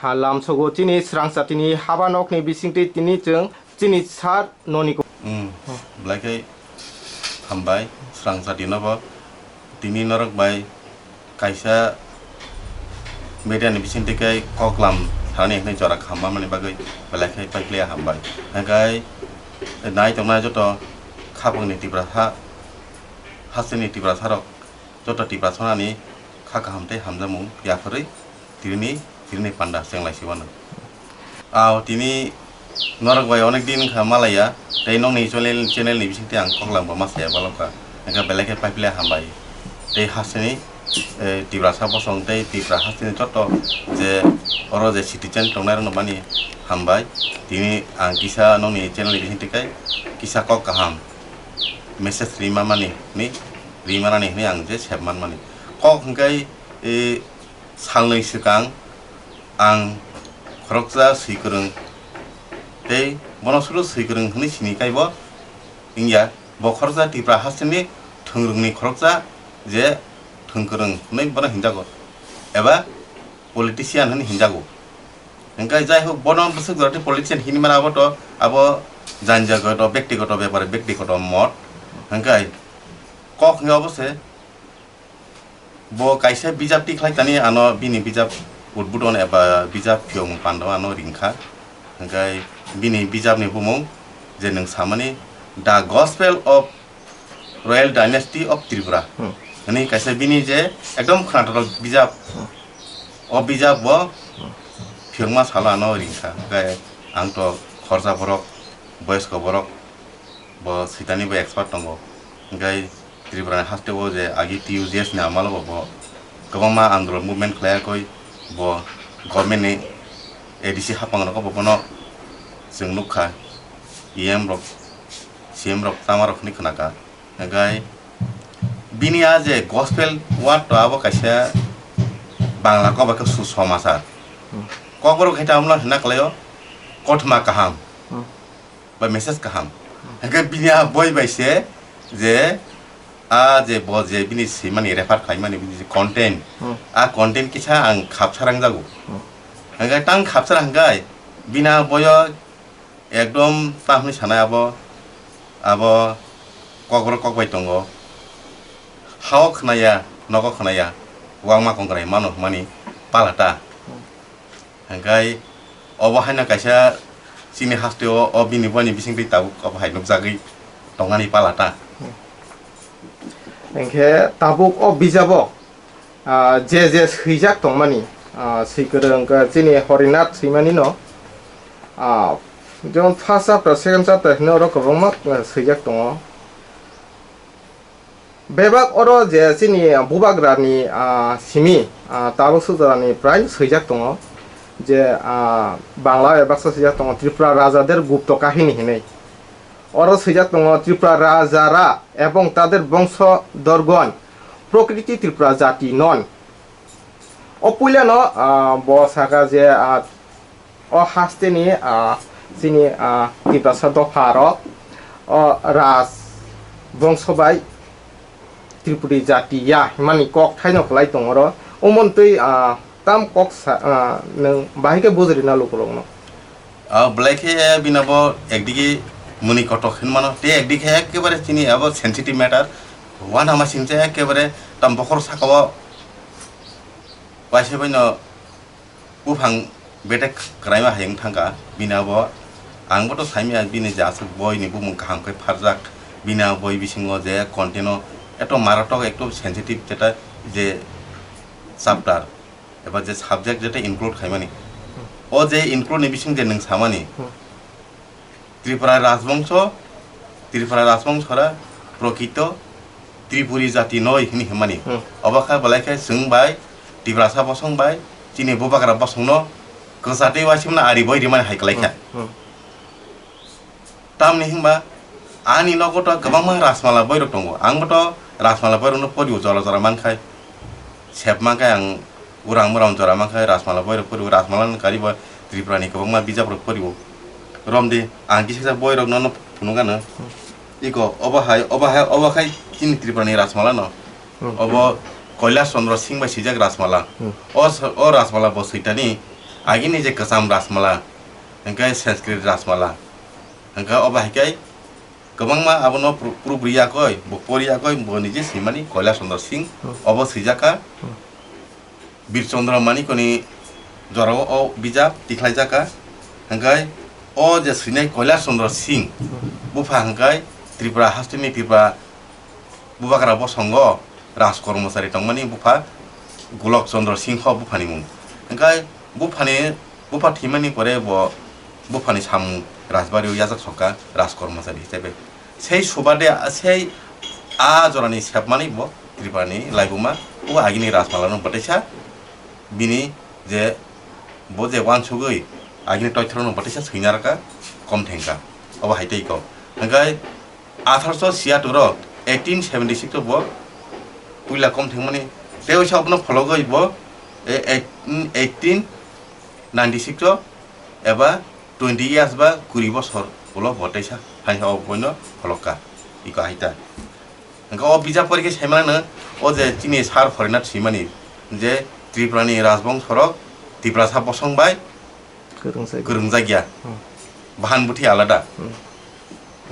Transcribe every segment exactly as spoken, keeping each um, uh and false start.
Ha lamsogo chini srang chatini haba nokni bisingtwi tini chwng chini sar noni ko- Hmm. Belai khe hambai srang chatino bo. Tini norok bai kaisa media ni bisingtwi khe koklam thani hwnwi jora kaham manmani bagwi belai khe paikliya hambai. Hwnkhe nai tongnai joto khapangni Tiprasa, hasteni Tiprasarok joto Tiprasani kha kaham tei hamjakmung yapharwi tirini, tirini panda chenglai si uanw. Aw, tini norok bai onek din wngkha malaiya, tei nokni channel, channel ni bisingtwi ang koklam bo ma saya balokha, hwnkhe belai khe paipilai hambai. Tei hasteni, eh, Tiprasa bosong tei Tipra hasteni joto je oro je citizen tongnai rokno mani hambai. Tini ang kisa nokni channel ni bisingtwi khe kisa kok kaham message rima mani hwnwi, rima nani hwnwi ang je sep man mani. Kok hwnkhe, eh, salnwi swkang ang khoroksa swi kwrwng tei bono suru swi kwrwng hwnwi sini kaibo wngya. Bo khoroksa Tipra hasteni thwngrwngni khoroksa je thwng kwrwng hwnwi bono hinjago eba politician hwnwi hinjago. Hwnkhe jai hok bono bwswk jora tei politician hinwi mano abo to abo janjagoto bektigoto bepar bektigoto mot. Hwnkhe kok hwnkhe obo se Bo kaisa bijap tikhlai tani ano bini bijap udbudon eba bijap phiyokmung pando ano ringkha. Hwnkhe bini bijapni bumung je nwng samani The Gospel of Royal Dynasty of Tripura Hmm. hwnwi kaisa bini je ekdom khwnathok bijap. Hmm. O bijap bo Hmm. phiyokma salo ano ringkha. Hwnkhe ang to khorsa borok, boyosko borok, bo switani bo expert tongo. Hwnkhe Tripura ni haste o je agi T U J S ni amalo bo, bo kwbangma andolon movement khlai yakwi bo government ni A D C hapang rogo bo bono chwng nukha, E M rok, C M rok, tama rok hwnwi khwnakha. Hwnkhe bini a je gospel word to abo kaisa Bangla kok bai khe su-, somachar. Hmm. Kokborok hai tamo hwnna khlaio kothoma kaham. Hmm. Ba message kaham. Hwnkhe bini a boi bai se je a je bo je bini swimani refer khlaimani bini je content, Hmm. a content kisa ang khapsa rangjago. Hmm. Hwnkhe tang khapsa rang hwnkhe bini a boyo ekdom tamo hwnwi sanai abo, abo kokborok kok bai tongo. Hao khwnaya, nogo khwnaya, uangma kongrai mano hwnmani palata. Hmm. Hwnkhe obo haino kaisa chini haste o, o bini boni bisingtwi tabuk obo hai nukjagwi tongmani pala ta. Hwnkhe tabuk o bijabo, ah, je je swijak tongmani, ah, swi kwrwng wngkha chini Horinath swimani no, ah, jemon first chapter, second chapter hino oro kwbangma, ah, swijak tongo. Bebak oro je chini bubagrani, ah, simi, ah, tabuk sujarani prai swijak tongo je, ah, Bangla bai baksa swijak tongo Tripura Rajader Gupto Kahini hinwi. Oro swijak tongo Tripura Rajara ebong tader bongso dorgon prokriti Tripura jati non. O puilano, ah, bo saka je, ah, o hasteni, ah, chini, ah, Tiprasa dopha rok o Raj bongso bai Tripuri jati ya himani kok thaino kwlai tongo oro. Omontwi, ah, tam kok sa, ah, nwng bahai khe bujrina lukurokno. Ah, belai khe bini bo ekdigi muni kotok hinmano, tei ekdigi khe ekkebare chini abo sensitive matter. Uanama singcha ekkebare tam bokhor sakao waisa baino buphang betek kwraima hai wng thangkha. Bini abo ang boto saimaya bini je aswk boi ni bumung kaham khe pharjak. Bini a boi bisingo je content o eto maratok, ekto sensitive jeta je chapter eba je subject jeta include khaimani. O je include ni bising je nwng samani. Hmm. Tripura Rajbongso, Tripura Rajbongsora prokito Tripuri jati noi hini himani. Hmm. Obo kha belai khe chwng bai, Tiprasa bosong bai, chini bubagra bosongno kwchatwi wasimno ari boi rimani hai kwlai kha. Hmm. Hmm. Tamni himba ani nogo to kwbangma Rajmala boirok tongo. Ang bo to Rajmala boirokno porio, jora jora mankhai. Sep mankhai ang urang murang jora mankhai Rajmala boirok porio. Rajmala ni karibo Tripura ni kwbangma bijap rok porio. Romdi ang kisa kisa boirok no phunukgano. Hmm. Iko obo hai, obo hai, obo khai chini Tripura ni Rajmala no. Hmm. Obo Kailash Chandra Singh bai swijak Rajmala. Hmm. O s-, o Rajmala bo switani Agini je kwcham Rajmala, hwnkhe Sanskrit Rajmala, hwnkhe obo hai khe kwbangma abono pru-, proof riyakoi, bo poriyakoi, bo nije swimani Kailash Chandra Singh, Hmm. obo swijak kha. Hmm. Bir Chandra Manikoni jorao o bijap tikhlaijak kha. Hwnkhe o je swinai Kailash Chandra Singh, Hmm. bupha hwnkhe Tripura hasteni Tripura bubagra bosongo raj kormochari tongmani bupha Golok Chandra Singh buphani mung. Hwnkhe buphani, bupha thwimani pore bo buphani samung rajbari o yajak sokha raj kormochari hisabe. Sei subade, sei a jorani sepmani bo Tripurani laibuma o agini Rajmalano bwtaisa bini je bo je wansugwi agini toithorno bwtaisa swina rwkha kom thengkha. Obo hai tei kok. Hwnkhe atharoso siyatur o eighteen seventy six o bo puila kom thengmani tei oisa obono phologwi bo e-, eighteen, eighteen ninety six o eba twenty years ba kuri bosor ulo bo teisa hai o boino pholokka iko hai ta. Hwnkhe o bijap porikhe saimanano o je chini sar Horinath swimani je Tripurani rajbongsorok Tiprasa bosong bai Kwrwngjak. Kwrwngjak ya. Hmm. Bahan buthi alada. Hmm.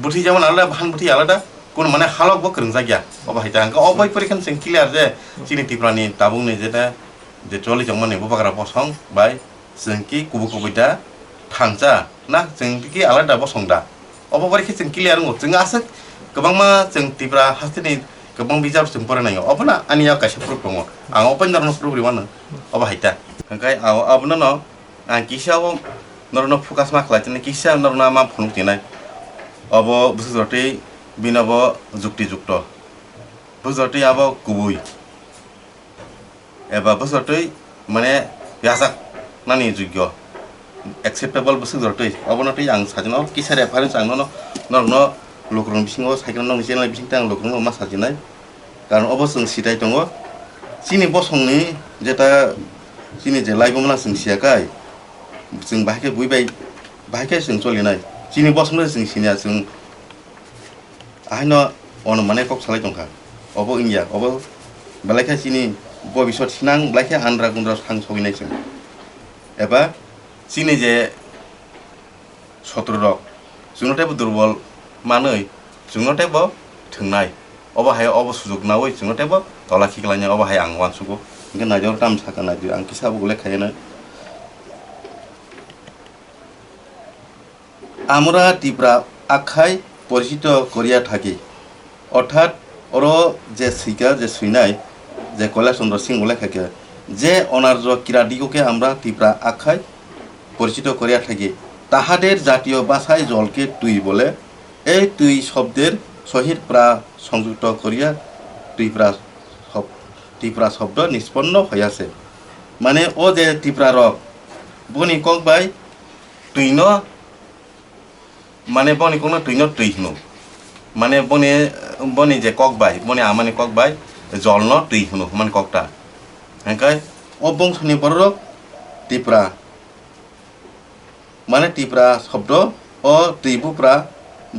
Buthi jemon alada, bahan buthi alada. Kun mane halok bo kwrwngjak ya. Obo hai ta hwnkhe o bai porikhe chwng clear je Hmm. chini Tiprani tabukni jeta je choli jongmani bubagra bosong bai chwng ki kubui kubui da thansa na chwng ki alada bosong da. Obo bai khe chwng clear wngo. Chwng aswk kwbangma chwng Tripura hasteni kwbang bijap chwng pore naio. Obono ani yak kaisa proof tongo. Ang obo norokno proof rwmano. Obo hai ta. Hwnkhe abo, abono no ang kisa o norokno focus ma khlai tini, kisa norokno ma phunuk tinai. Obo bwswk jotwi bini obo jukti jukto. Bwswk jotwi abo kubui. Eba bwswk twi mane yachak nani jogyo acceptable bwswk jora twi. Obono twi ang sajino kisa reference ang nono norokno lukurokni bisingo saikhe nokni channel bisingtwi ang lukurokno ma sajinai. Karon obo chwng sitai tongo. Chini bosongni jeta chini je laibumano chwng siya kai. Chwng bahai khe bui bai bahai khe chwng cholinai. Chini bosongno chwng sinya chwng Ahaino ono mane kok salai tongkha. Obo wngya, obo belai khe chini bobisot sinang belai khe andra gundra thang sogwinai chwng. Eba chini je sotru rok chwngno teibo durbol manwi chwngno teibo thwngnai. Obo hai obo sujuk naui chwngno teibo tola khiklainai obo hai ang uansugo. Hwnkhe naidi oro tamo sakha naidi ang kisa bo gule khaiya nai. আমরা ত্রিপুরা আখ্যায় পরিচিত করিয়া থাকি। অর্থাৎ oro je swika je swinai je Kailash Chandra Singh bo lekha khe je অনার্য ক্রীড়া দিবসে আমরা ত্রিপুরা আখ্যায় পরিচিত করিয়া থাকি। তাহাদের জাতীয় ভাষায় জলকে তুই বলে। এই তুই শব্দের সহিত প্রা সংযুক্ত করিয়া ত্রিপুরা শব-, ত্রিপুরা শব্দ নিষ্পন্ন হইয়াছে। Mane o je Tipra rok boni kok bai twi no, mane boni kokno twi no twi hino. Mane boni, boni je kok bai, boni amani kok bai jol no twi hino, mane kok ta. Hwnkhe o bongso ni borok rok Tipra. Mane Tipra shobdo o twi bupra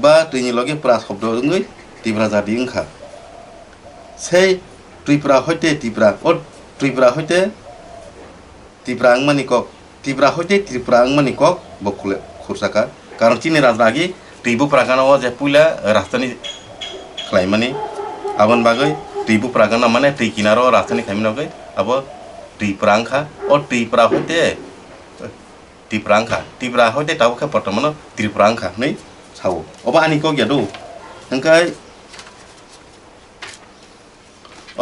ba twi ni logi pra shobdo wngwi Tipra jadi wngkha. Sei Twipra hoite Tipra, o Twipra hoite Tipra wngmani kok, Tipra hoite Tripura wngmani kok bo khule-, khursa kha. Karon chini rajragi twi bupra gana o je puila rajdhani khlaimani, aboni bagwi twi bupra gana mane twi kinaro rajdhani khlaimani bagwi abo Twipra wngkha. O Twipra hoite Tipra wngkha, Tipra hoite tabuk khe bortomano Tripura wngkha hwnwi sao. Obo ani kok ya do. Hwnkhe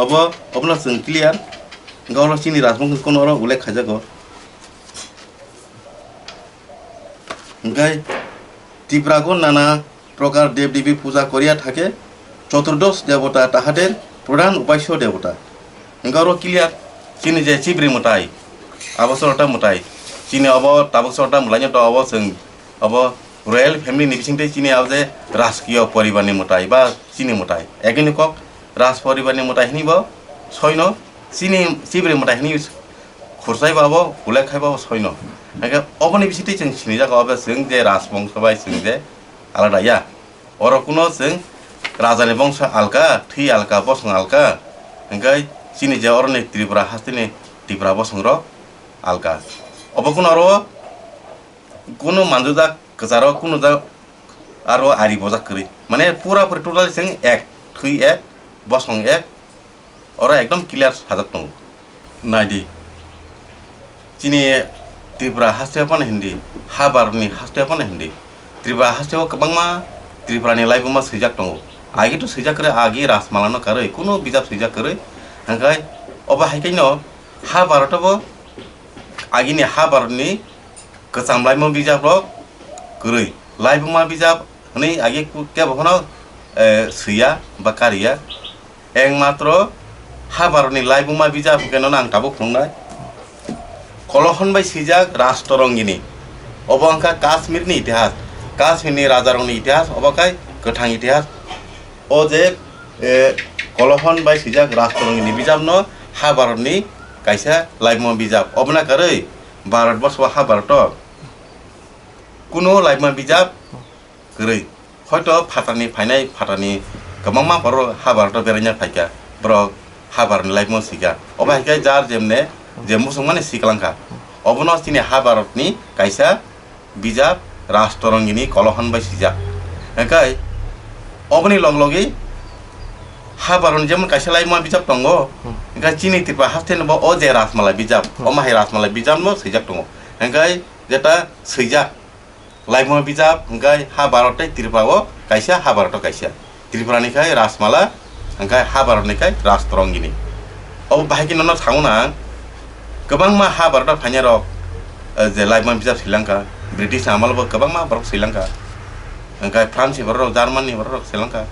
obo, obono chwng clear. Hwnkhe oro chini rajbongso kono oro ullekh khaijago. Hwnkhe Tiprago nana প্রকার দেবদেবী পূজা করিয়া থাকে। চতুর্দশ দেবতা তাহাদের প্রধান উপাস্য দেবতা। Hwnkhe oro clear, chini je chibri mwtai, abo chorota mwtai, chini obo tabuk chorota mwlaino to obo chwng obo royal family ni bisingtwi chini abo je rajkiyo poribar ni mwtai ba chini mwtai. Ekini kok raj poribar ni mwtai hwnwi bo soino, chini chibri mwtai hwnwi khursai bo abo, ulek khai bo abo soino. Hwnkhe oboni bisingtwi chwng sinijago obo chwng je rajbongso bai chwng je alada ya. Oro kuno chwng rajani bongso alka, thwi alka, bosong alka, hwnkhe chini je oroni Tripura hasteni Tripura bosongrok alka. Obo kunu aro kunu manjujak kwcharo kunu jak aro ari bojak kwrwi. Mane pura puri totally chwng ek, thwi ek, bosong ek, oro ekdom clear sajak tongo. Naidi, chini Tripura hasteo phano hindi, ha Bharatni hasteo phano hindi. Tripura hasteo kwbangma Tripurani laibuma swijak tongo. Agi to swijak kwrwi, agi Rajmalano karwi, kunu bijap swijak kwrwi. Hwnkhe obo hai khe no ha Bharat bo agini ha Bharatni kwcham laibuma bijap rok kwrwi. Laibuma bijap hwnwi agi ku-, kebo phano, eh, swiya ba kariya. Ekmatro ha Bharatni laibuma bijap hwnkhe nono ang tabuk phunuknai. Kolohon bai swijak Rajtorongini. Obo wngkha Kashmirni itihas. Kashmirni rajarokni itihas, obo khai kwthang itihas. O je, eh, Kolohon bai swijak Rajtorongini bijapno ha Bharatni kaisa laibuma bijap. Obona karwi Bharat borsao ha Bharato kunu laibuma bijap kwrwi. Hoito phatarni phainai, phatarni kwbangma borok ha Bharoto beraina phaikha, borok ha Bharotni laibuma swikha. Obo hai khe jar jemne je muchungmani siklangkha. Obono chini ha Bharotni kaisa bijap Rajtorongini Kolohon bai swijak. Hwnkhe oboni log logi ha Bharotni jemon kaisa laibuma bijap tongo, hwnkhe chini Tripura hasteni bo o je Rajmala bijap, omo hai Rajmala bijapno swijak tongo. Hwnkhe jeta swijak, laibuma bijap hwnkhe ha Bharat tei Tripura o kaisa, ha Bharat o kaisa. Tripura ni khai Rajmala, hwnkhe ha Bharat ni khai Rajtorongini. Obo bahai khe nono sango nang, kwbangma ha Bharat o phainai rok, eh, je laibuma bijap swilangkha, British amal bo kwbangma borok swilangkha. Hwnkhe France ni borok rok, German ni borok rok swilangkha.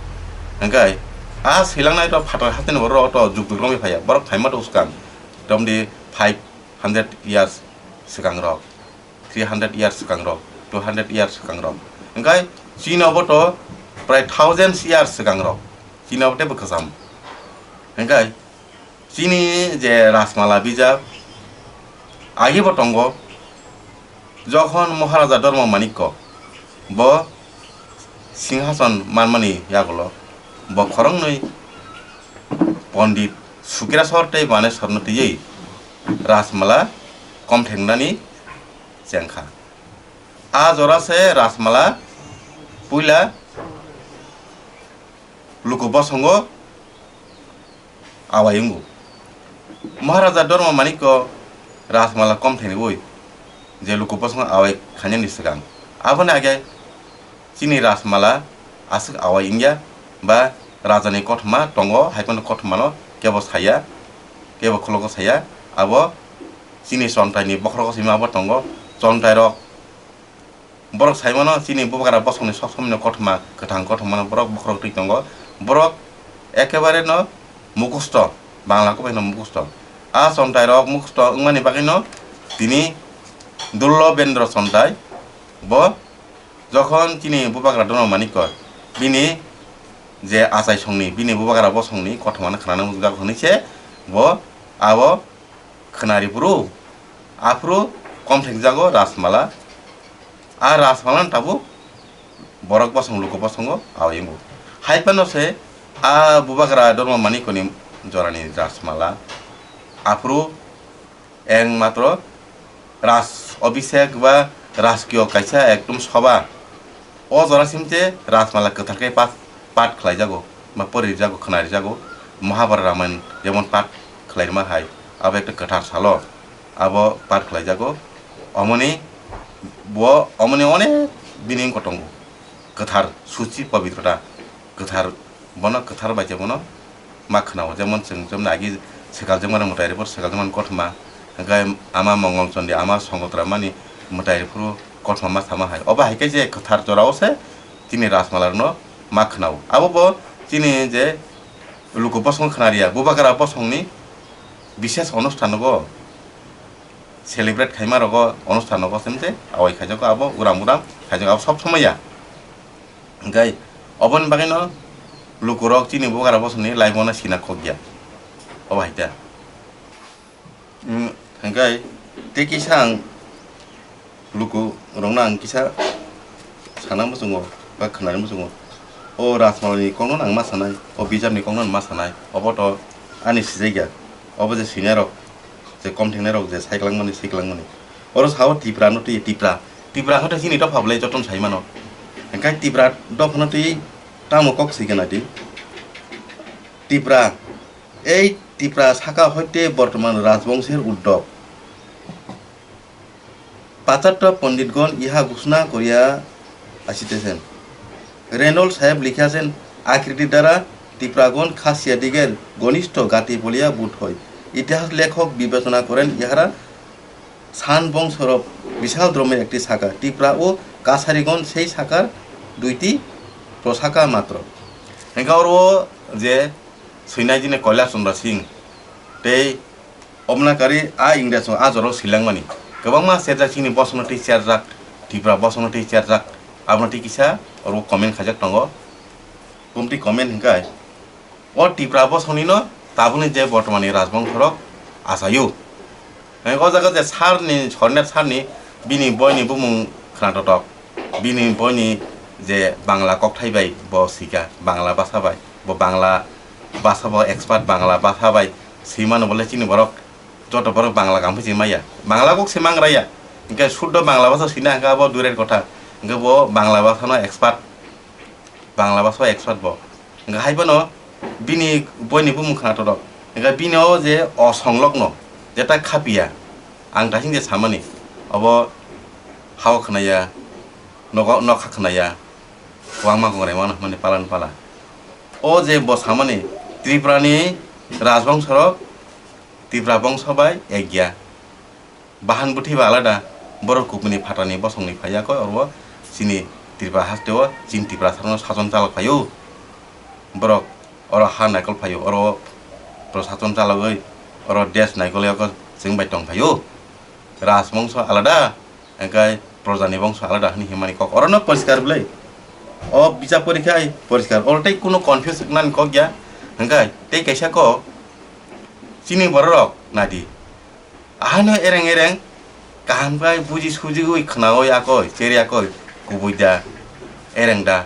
Hwnkhe a swilangnai rok phatar hasteni borok rok to jukduk romwi phaiya, borok phaima to swkang, romdi five hundred years swkang rok. Three hundred years swkang rok, two hundred years swkang rok. Hwnkhe chini obo to prai thousands years swkang rok. Chini obo teibo kwcham. Hwnkhe chini je Rajmala bijap agi bo tongo. Jokhon Maharaja Dharma Manikya bo singhason manmani yagulo bo khoroknwi Pondit Sukirasor tei Banesorno twiwi Rajmala komthengnani chengkha. A jora se Rajmala puila luku bosongo awai wngo. Maharaja Dharma Manikya Rajmala komtheni wi je luku bosongo awai khainani swkang, aboni age chini Rajmala aswk awai wngya ba rajani kothoma tongo, hai phano kothomano kebo saya, kebo khologo saya, abo chini chontaini bokhorogo simi abo tongo. Chontairok borok saimano chini bubagra bosongni sok somino kothoma, kwthang kothomano borok bokhorok twi tongo. Borok ekebare no mukusto, Bangla kok bai no mukusto. A chontairok mukusto wngmani bagwino tini Dullo Bendra chontai bo jokhon chini bubagra Dharma Manikya bini je achai songni, bini bubagra bosongni kothomano khnana muchungjak hwnwi se bo abo khwnari phuru, aphuru komthengjago Rajmala. A Rajmala no tabuk borok bosong, luku bosongo awai wngo. Hai phano se a bubagra Dharma Manikyani jorani Rajmala, aphuru ekmatro Raj Abhishek ba Rajkiyo kaisa ekdom soba. O jora simte Rajmala kwthar khe pat, pat khlaijago, ba porijago, khwnarijago. Mahabharata Ramayana jemon pat khlairima hai, abo ekta kwthar salo, abo pat khlaijago. Omoni bo, omoni onek bini wngkha tongo, kwthar, suchi, pobitrota, kwthar, bono kwthar bai khe bono ma khwnao, jemon chwng jemon agi swkal jemon mwtai rwphuru swkal jemon kothoma, hwnkhe ama Mongol Chandi, ama Songotra mani mwtai rwphuru kothoma ma sama hai. Obo hai khe je kwthar jorao se chini Rajmala rwno ma khwnao. Abo bo chini je luku bosong khwnariya, bubagra bosongni bises onusthanogo celebrate khaima rogo, onusthanogo se mse awai khaijago, abo uram uram khaijago, abo sob somoi ya. Hwnkhe oboni bagwino lukurok chini bubagra bosongni laibuma no sina khokya. Obo hai ta. Mm, hwnkhe tei kisa ang lukurokno ang kisa sana muchungo ba khwnani muchungo. O Rajmalani kokno ang ma sanai, o bijapni kokno ang ma sanai. Obo to ani sijakya. Obo je swinairok, je komthengnai rok je saiklangmani, saiklangmani. Oro sao Tipra no twi Tipra. Tipra hwnkhe chini dopha belai jotono sai mano. Hwnkhe Tipra dopha no twi tamo kok swi gana di. Tipra, ei Tipra saka hoite bortoman rajbongser uddog. Pachatta ponditgon iha ghosna koriya asitesen. Reynolds saheb likhasen, "Akriti dara Tipragon khasiya digel gonistho gati poliya budhoi." Itihas lekhok bibechona koren ihara San bongsorok bisal dromir ekti saka, Tipra o Kasarigon sei sakar duiti prosaka matro. Hingke oro je swinai jini Kailash Chandra Singh tei Obnakari a Ingresno a jorok swilangmani. Kwbangma cherjak chini bosongno tei cherjak, Tipra bosongno tei cherjak, abono tei kisa oro comment khaijak tongo. Komti comment hingkai. O Tipra bosongni no tabukni je bortomani rajbongsorok achaio. Hingke o jaga je sarni, Horinath sarni bini boini bumung khwnatotok. Bini boini je Bangla kokthai bai bo sika, Bangla basa bai. Bo Bangla basa bo expert, Bangla basa bai swimano bole chini borok joto borok Bangla kamphi se maya. Bangla kok se mangraya. Hingke suddo Bangla basa sina hingke abo durer kotha. Hingke bo Bangla basa no expert. Bangla basa o expert bo. Hingke hai phano bini boini bumung khwnatorok. Hingke bini o je osonglokno jeta khapiya. Ang daising je samani obo hao khwnaya, nogo nokha khwnaya, kwbangma kongrai mano hwnmani palan pala. O je bo samani Tripurani rajbongsorok Tripura bongso bai ekya. Bahan bwthai ba alada, borok kubuni phatani bosongni phaiya koi oro chini Tripura hasteo chini Tripura sarno sason chalok phaio. Borok oro ha naikol phaio, oro proshason chalogwi oro desh naikol yago chwng bai tong phaio. Rajbongso alada, hingkai projani bongso alada hwnwi himani kok. Orono poriskar bwlai. O bijap porikha ai poriskar. Oro tei kuno confuse nani kok ya. Hingkai tei kaisa kok chini bororok nadi. Ahaino ereng ereng kaham khe buji sujiwi khwnawi akoi, cheri akoi, kubui da, ereng da,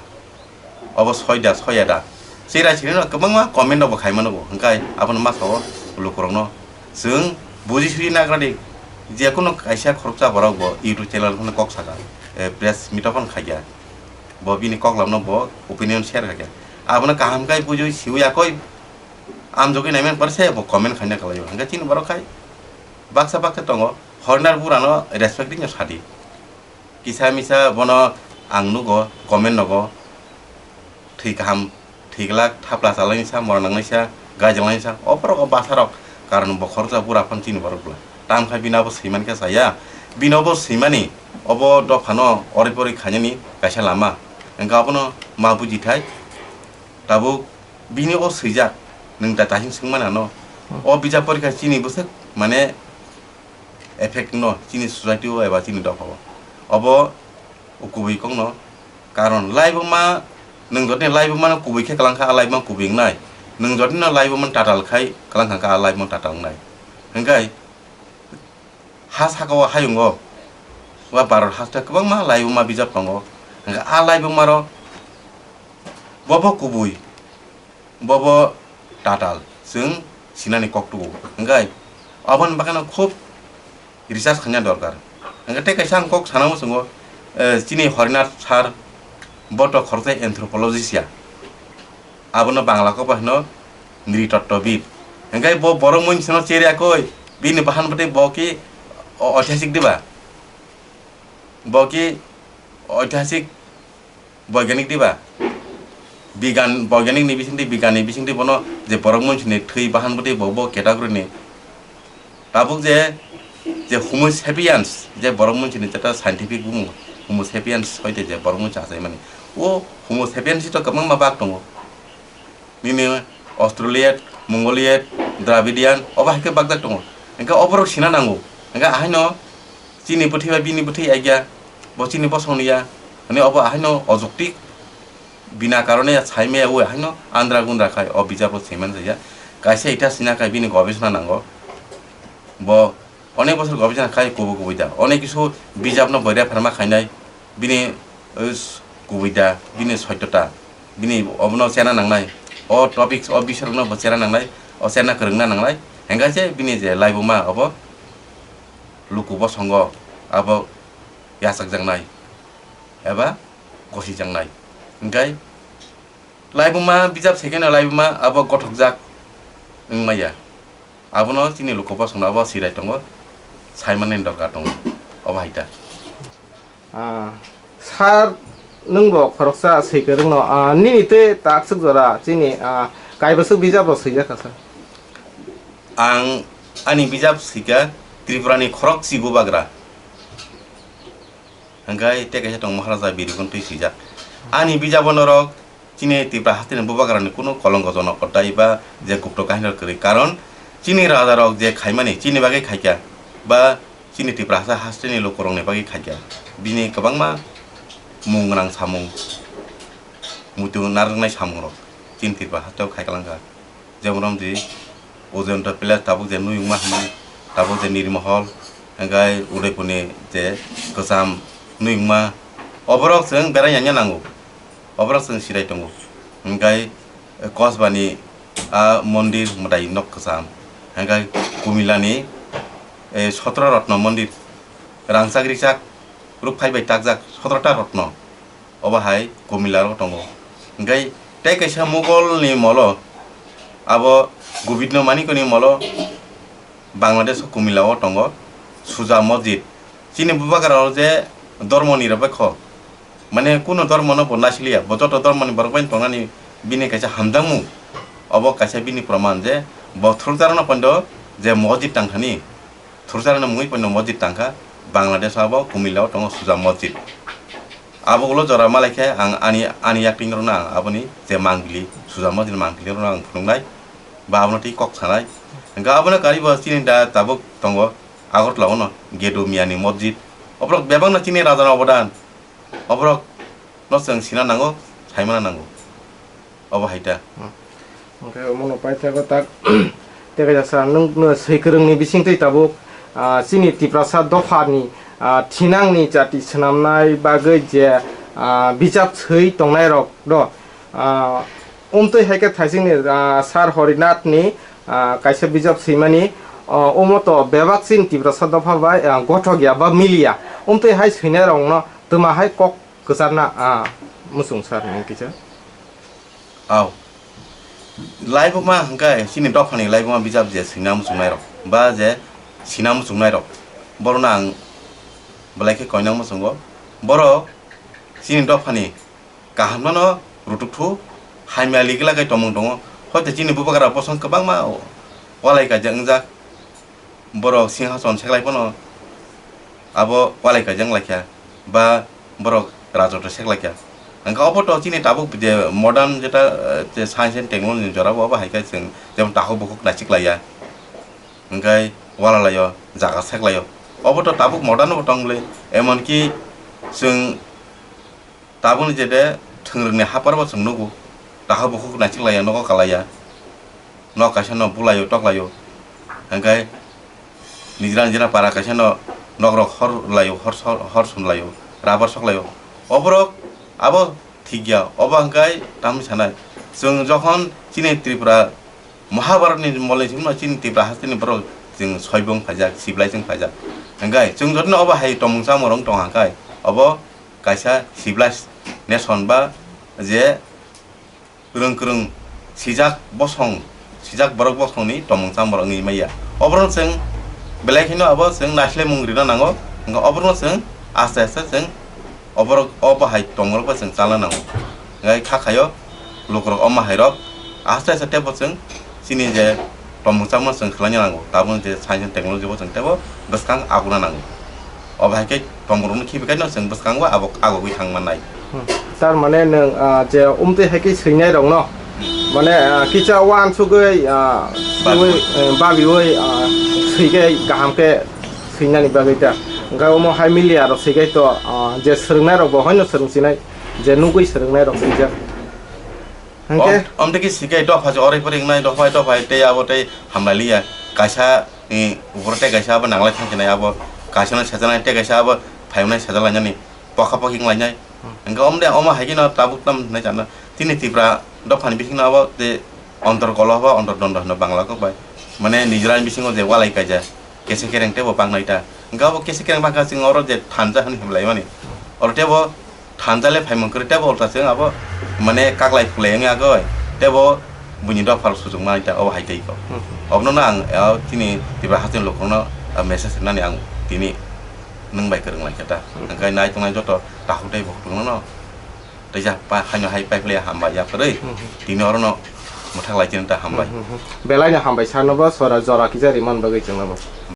obo soi da, soya da. Chera chirino kwbangma comment rokbo khaimano bo, hwnkhe abono ma sao lukurokno. Chwng buji suji nagra di, jekunu kaisa khoroksa borok bo YouTube channel phano kok saka, eh, press meet phano khaikha. Bo bini koklamno bo opinion share khaikha. Abono kaham khe bujiwi siwi akoi, amjogwi naimani pore se bo comment khaina kalaio. Hwnkhe chini borok khai baksa baksa tongo, Horinath burano respect ringya sadi. Kisa misa bono ang nugo, comment nogo, thwi kaham, thwi glak, thapla chalainisa, mora nangnaisa, gai jalainisa, oborok o basarok, karon bo khoroksa bura phano chini borok bwla. Tamo khe bini abo swimankhe chaya, bini obo swimani, obo dophano oroi poroi khainani kaisa lama. Hwnkhe abono ma bujithai, tabuk bini o swijak, nwng da daising swngmani ano, o bijap porikha chini bwswk mane, effect no chini society o eba chini dopha o. Obo kubui kokno karon laibuma, nwng jotoni laibuma no kubui khe kwlang kha, a laibuma kubui wngnai. Nwng jotoni no laibuma tatal khai kwlang kha, a laibuma tatal wngnai. Hwnkhe ha saka o hayung o, wa Bharat haste kwbangma laibuma bijap tongo. Hwnkhe a laibuma rok bobo kubui. Bobo tatal chwng sinani kok tugo. Hwnkhe aboni bagwino khub research khaina dorkar. Hwnkhe tei kaisa ang kok sana muchungo, eh, chini Horinath sir, bo to khoroksa anthropologist ya. Abono Bangla kok bai hwno nritottobid. Hwnkhe bo borok muinsano cheri akoi, bini bahan bwtwi bo ki o-, oitihasik diba? Bo ki oitihasik boiganik diba? Bigan, boiganik ni bisingtwi, bigan ni bisingtwi bono je borok muinsini thwi bahan bwtwi bo, bo category ni. Tabuk je, je Homo sapiens, je borok muinsini jeta scientific bumung Homo sapiens hoite je borok muinsi achaimani. O Homo sapiens to kwbangma bak tongo. Nini Australian, Mongolian, Dravidian, obo hai khe bakjak tongo. Hwnkhe oborok sina nango. Hwnkhe ahaino chini bwthai bai bini bwthai aigya, bo chini bosongni ya, hwnwi obo ahaino ojuktik bina karone ya saimaya ui ahaino andra gundra khai o bijabo swiman jaya. Kaisa ita sina khai bini gobisna nango. Bo onek bosor gobisna khai kubui kubui da. Onek kisu bijapno boira pharma khainai. Bini, uh, s-, kubui da, bini soitota, bini obono chena nangnai, o topics, o bisarokno bo chena nangnai, o chena kwrwngna nangnai, hwnkhe se bini je laibuma obo luku bosongo abo yachakjaknai eba gosijaknai. Hingkhe laibuma bijap saikheno laibuma abo gothokjak wngmaya. Abono chini luku bosongno abo sirai tongo, saimani dorkar tongo, obo hai ta. Ah, sir, nwng bo khoroksa swi kwrwngno, ah, nini tei takswk jora chini, ah, kaibwswk bijap bo swijak kha, sir? Ang ani bijap swikha Tripurani khorokchi bubagra. Hingkhe tei kaisa tong Maharaja Biribon twi swijak. Ani bijabo norok chini Tripura hasteni bubagrani kunu kolongko jonok kodai ba je gupto kahini rok kwrwi. Karon chini raja rok je khaimani chini bagwi khaikha ba chini Tripura hasteni lukurokni bagwi khaikha. Bini kwbangma mung gwnang samung, muitu narwknai samungrok chini Tripura hasteo khai kwlangkha. Jemon romdi Ujayanta Palace tabuk je nuyungma hinwi, tabuk je Nirmahal, hingkhai Udaipurni je kwcham nuyungma, oborok chwng berai yangya nango, oborok chwng sirai tongo. Hingkhai Kosbani a mondir mwtai nok kwcham, hingkhai Kumilani, eh, Sotro Rotno mondir, rangchak richak rukphai bai takjak sotrota rotno. Obo hai Kumila o tongo. Hingkhai tei kaisa Mughal ni molo, abo Gobindo Manikya ni molo, Bangladesh o Kumila o tongo, Suja Masjid. Chini bubagra o je dormo ni rwbaikho, mane kuno dormo no bo naisiliya, bo joto dormo ni borok bai tongnani bini kaisa hamjakmung, obo kaisa bini proman je bo thurjak rok no pondo je masjid tangthani. Thursa rwna mungwi poino masjid tangkha, Bangladesh abo Kumila o tongo Suja Masjid. Abo ulo jora malaikhe ang ani, ani yakting rwna ang aboni je mangpili, Suja Masjid mangpili rwna ang phunuknai, ba abono tei kok sanai. Hingkhe abono karibo chini da tabuk tongo Agartala ono Gedo Miyani Masjid. Oborok bebakno chini rajani obodan. Oborok no chwng sina nango, saimana nango. Obo hai ta. Hmm. Hingkhe omono paithago tak tei kaisa sir nwng, nwng swi kwrwngni bisingtwi tabuk, ah, chini Tiprasa dophani, ah, thinangni chati swnamnai bagwi je, ah, bijap swi tongnairok do, ah, umtwi hai khe thaisikni, ah, sir Horinathni, ah, kaisa bijap swimani, ah, omo to bebak chini Tiprasa dopha bai, ah, gothok ya ba miliya. Umtwi hai swinairokno twma hai kok kwcharna, ah, muchung sir ni kisa. Aw. Laibuma hwnkhe chini dophani laibuma bijap je swina muchungnairok ba je sina muchungnairok, borokno ang belai khe koinang muchungo. Borok chini dophani kahamno no rutukthu, hamya ligila khe tongmung tongo. Hoite chini bubagra bosong kwbangma walai kaijak wngjak. Borok singhason seklai phano abo walai kaijak wnglaikha, ba borok rajoto seklaikha. Hwnkhe obo to chini tabuk je modern jeta, eh, je science and technology ni jora bo, obo hai khe chwng jemon takhuk bukhuk naisik laiya, hwnkhe wala laio, jaga seklaio. Obo to tabuk modern bo tong bwle, emon ki chwng Tabukni je de thwngrwngni hapar bo chwng nugo, takhuk bukhuk naisik laiya, nogo kalaiya, nok kaisa no bulaio, toklaio, hwnkhe nijra nijra para kaisa no nokrok hor laio, hor so-, hor sum laio, rabar sok laio. Oborok abo thik ya, obo hwnkhe tamni sanai. Chwng jokhon chini Tripura Mahabharatni molni simi no chini Tipra hasteni borok chwng soibong phaijak, siblai chwng phaijak. Hwnkhe chwng jotono obo hai tongmung chamung rok tong hwnkhe obo kaisa civilized nation ba je kwrwng kwrwng sijak bosong, sijak borok bosongni tongmung chamung rok wngwi maya. Oborok chwng belai kheno abo chwng naislemung rina nango, hwnkhe oborokno chwng aste aste chwng oborok o bahai tongmung rokbo chwng chalna nango. Hwnkhe kha khaio lukurok o mahairok aste aste teibo chwng chini je tongmung chamungno chwng khlaina nango, tabukni je science and technology bo chwng teibo bwskang aguna nango. O bahai khe tongmung rokno khibikai no chwng bwskango abo agogwi thang mannai. Hmm. Tar mane nwng, ah, je umtwi hai khe swinai rokno, mane, ah, kisa uansugwi, ah, babiwi, eh, babiwi, ah, swikhe kaham khe swinani bagwi ta. Hwnkhe omo hai miliya rok swikhe to, ah, je swrwngnai rok bo haino swrwngsinai, je nugwi swrwngnai rok swijak. Hwnkhe om-, omtwi khe swikhe dopha se orai pori wngnai, dopha dopha tei abo tei hamlailiya. Kaisa ni upor tei kaisa abo nanglai thangsinai, abo kaisa no sejaknai tei kaisa abo phaiwnai sejak lainani. Pokha pokhi wng lainai. Hmm. Hwnkhe omo de omo hai kheno tabuk tam hinwi sana. Chini Tipra dophani bisingo abo je ontor kolo ba ontor dondo hino Bangla kok bai. Mane nijrani bisingo je walai kaijak. Kese kereng tebo bang nai ta. Hingke abo kese kereng bangkha chwng oro je thanja hwnwi himlai mani. Oro tebo thanja le phaimung kwrwi tebo ulta chwng abo mane kaklai pulai wngya goi. Tebo buini dopha rok sujung mani ta obo hai tei ko. Hmm. Obono no ang, ah, chini Tripura hasteni lukurokno, ah, message rwnani ang tini nwng bai kwrwng lai kha ta. Hmm. Hingke nai tongnai joto takhuk tei bukhuk no. Teisa pa-, haino hai paiphile hambai ya kwrwi. Mhm. Tini orono mwthak lai chini ta hambai. Mhm, mhm. Belai no hambai sano bo sora jora kisa rimani bagwi chwngno bo.